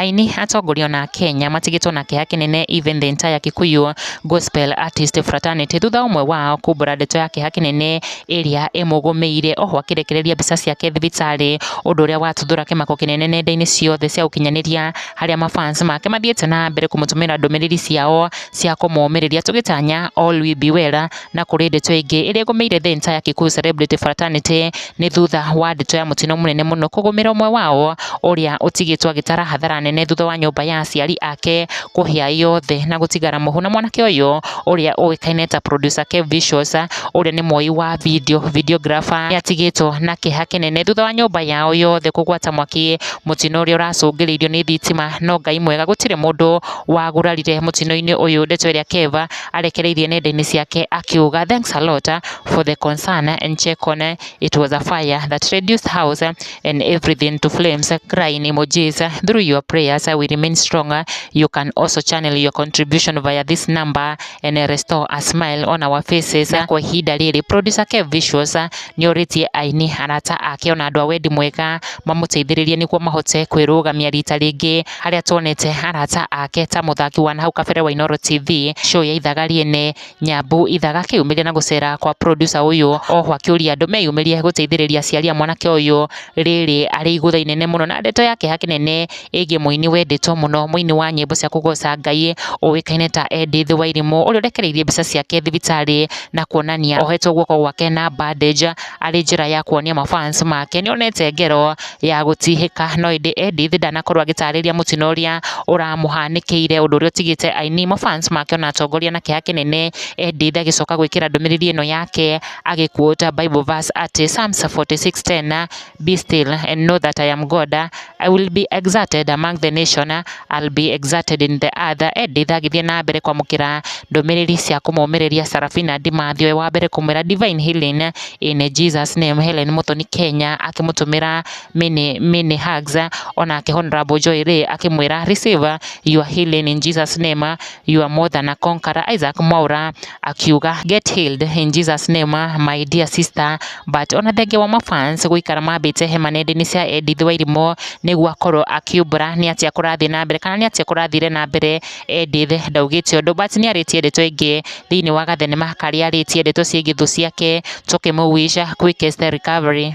Aini atongoria ona Kenya matigĩtwo na kĩeha kĩnene, even the entire Kikuyu gospel artist fraternity, thutha ũmwe wao kumbũra ndeto ya kĩeha kĩnene ĩrĩa ĩmũgũmĩire oho akĩrekereria mbica ciake thibitarĩ, ũndũ ũrĩa watuthũra kĩmako kĩnene nenda-inĩ ciothe cia ũkinyanĩria, harĩa mafans make mathiĩte na mbere kũmũtũmĩra ndũmĩrĩri ciao cia kũmũmĩrĩria tũgĩtanya all will be well. Na kũrĩ ndeto ĩngĩ ĩrĩa ĩgũmĩire the entire Kikuyu celebrity fraternity nĩ thutha wa ndeto ya mũtino mũnene mũno kũgũmĩra ũmwe wao ũrĩa ũtigĩtwo agĩtara hathara nene thutha wa nyũmba ya aciari ake kũhĩa yothe na gũtigara mũhu. Na mwanake ũyũ ũrĩa ũĩkaine ta producer Kev Visuals, ũrĩa nĩ mwoi wa video videographer, nĩ atigĩtwo na kĩeha kĩnene thutha wa nyũmba yao yothe kũgwata mwaki, mũtino ũrĩa ũracũngĩrĩirio nĩ thitima. No Ngai mwega, gũtirĩ mũndũ wagurarire mũtino-inĩ ũyũ. Ndeto ĩrĩa Kev arekereirie nenda-inĩ ciake akiuga, "Thanks a lot for the concern and check on. It was a fire that reduced house and everything to flames, crying emojis. Through your prayers we remain strong. You can also channel your contribution via this number and restore a smile on our faces." Kwa ihinda rĩrĩ, producer Kev Visuals nĩ orĩtie aini, arata ake ona andũ a wendi mwega mamũteithĩrĩrie nĩguo mahote kwĩrũgamia rita rĩngĩ, harĩa tuonete arata ake ta mũthaki wa nahau kabere wa Inooro TV show ya Ithaga Rĩene, Nyambu Ithaga, akĩyumĩria na gũcera kwa producer ũyũ, oho akĩũria andũ meyumĩrie gũteithĩrĩria aciari a mwanake ũyũ rĩrĩ arĩ igũtha inene mũno. Na ndeto ya kĩeha kĩnene ĩgiĩ mũini wendetwo mũno, mũini wa nyĩmbo cia kũgoca Ngai ũĩkaine ta Edith Wairimu, ũrĩa ũrekereirie mbica ciake thibitarĩ na kuonania ohetwo guoko gwake na bandage arĩ njĩra ya kuonia mafans make nĩonete ngero ya gũtihĩka. No ĩndĩ Edith ndanakorwo agĩtarĩria mũtino ũrĩa ũramũhanĩkĩire, ũndũ ũrĩa ũtigĩte aini, mafans make ona atongoria na kĩeha kĩnene. Edith agĩcoka gwĩkĩra ndũmĩrĩri ĩno yake agĩquote Bible verse atĩ Psalms 46:10, "Be still and know that I am God. I will be exalted among the nation. I'll be exalted in the earth." Edith agĩthiĩ na mbere kwamũkĩra ndũmĩrĩri cia kũmũmĩrĩria. Sarafina Ndimathio wa mbere kũmwĩra, "Divine healing in Jesus name." Helen Muthoni Kenya akĩmũtũmĩra many many hugs. Onake Honorable Joy Ray akĩmwĩra, "Receive your healing in Jesus name. You are more than a conqueror." Isaac Mwaura akiuga, "Get healed in Jesus name, my dear sister." But ona thengia wa mafans gũikara mambĩte hema nenda-inĩ cia Edith Wairimu nĩguo akorwo akiumbũra nĩ atĩa kũrathiĩ na mbere kana nĩ atĩa kũrathire na mbere, Edith ndaugĩte ũndũ, but nĩ arĩtie ndeto ĩngĩ thĩinĩ wa gathenema karĩa arĩtie ndeto ciĩgiĩ thũ ciake, tũkĩmũ wish quickest recovery.